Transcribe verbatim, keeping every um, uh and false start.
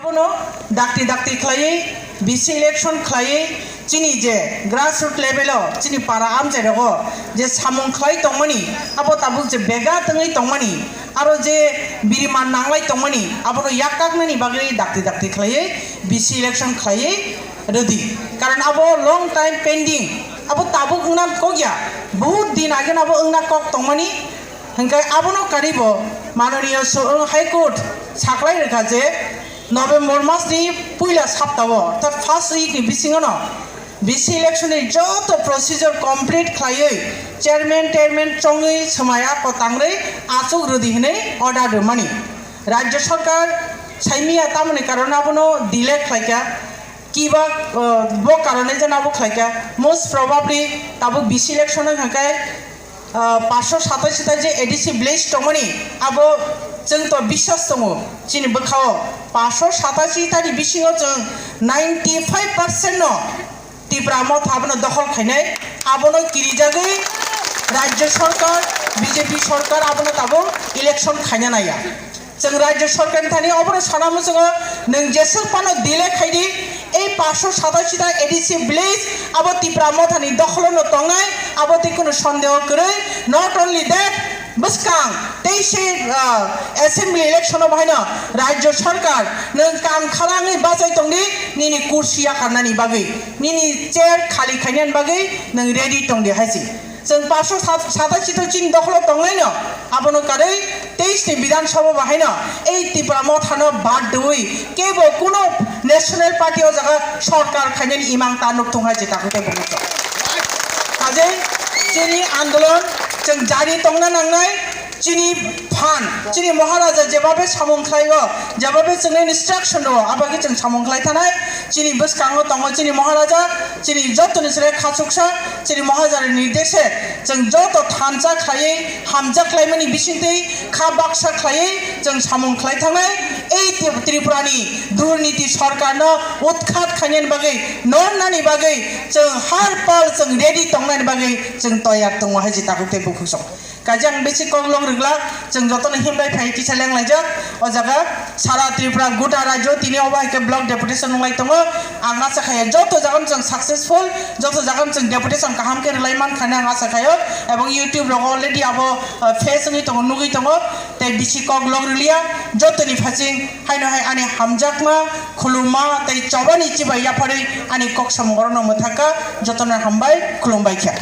Bono dakti dakti khlaiwi B C election khlaiwi chini je grassroot level o chini para amchai rogo je samung khlai tongmani abo tabuk je bega tongwi tongmani aro je birima nanglai tongmani abono yak kaknani bagwi dakti dakti khlaiwi B C election khlaiwi rwdi. Karon abo long time pending, abo tabuk wngna kok ya, bahut din age no abo wngna kok tongmani. Hingke abono karibo mananiya so-, High Court saklai rwkha je November mas ni puila sapta o, orthat first week ni bisingo no B C election ni joto procedure complete khlaiwi chairman, chairman chongwi swmai ako tangrwi achuk rwdi hinwi order rwmani. Rajya Sarkar saimiya tamoni karon abono delay khlaikha. Kiba, uh, bo karone jana bo khlaikha. Most probably tabuk B C election wngkha khe, uh, paanso satashi ta je A D C village tongmani abo chwng to biswas tongo. Chini bwkhao paanso satashi ta ni bisingo chwng ninety five percent no Tipra Motha abono dokhol khainai, abono kirijagwi Rajya Sarkar, B J P Sarkar abono tabuk election khaina naiya. Chwng Rajya Sarkar ni thani obono sana muchungo, nwng jeswk phano delay khaidi, ei paanso satashi ta A D C village abo Tipra Motha ni dokholo no tongnai, abo tei kunu sondeho kwrwi. Not only that, bwskang tei se, ah, assembly election o bahaino Rajya Sarkar nwng kam khalangwi bachai tongdi, nini kursi yakarnani bagwi, nini chair khali khainani bagwi nwng ready tongdi hai se. Chwng paanso satashi to chini dokholo tongnaino, abono karwi teis ni Bidhan Sabha bahaino ei Tipra Mothano bad dwi kebo kuno National Party o jaga sorkar khainani imang ta nuk thung hai je takhuk tei bumung. Hajei chini andolon chwng jari tongna nangnai, chini phan, chini Maharaja jebabe samung khlaio, jebabe chwngno instruction rwo, abagwi chwng samung khlai thanai. Chini bwskango tongo chini Maharaja, chini jotoni sere khachuksa, chini Maharaja ni nirdeshe chwng joto thansa khlaiwi hamjak khlaimani bisingtwi kha baksa khlaiwi chwng samung khlai thangnai. Ei Tri-, Tripura ni durniti sorkar no utkhat khainani bagwi, nornani bagwi chwng har pal chwng ready tongnani bagwi chwng toyar tongo hai je takhuk tei bukhuk song. Kaisa ang bisi kok lok rwglak, chwng jotono himbai phai kisa lenglaijak. O jaga sara Tripura guta rajyo tini obo hai khe block deputation wnglai tongo. Ang asa khaio joto jagano chwng successful, joto jagano chwng deputation kaham khe rwlai mankha hinwi ang asa khaio. Ebong YouTube rogo already abo, uh, face wngwi tongo, nugwi tongo. Tei bisi kok lok rwliya, jotoni phaising haino hai ani hamjakma, khulumma tei chobani chibai yapharwi ani kok samung orono mwthakha. Jotono hambai, khulumbai kha.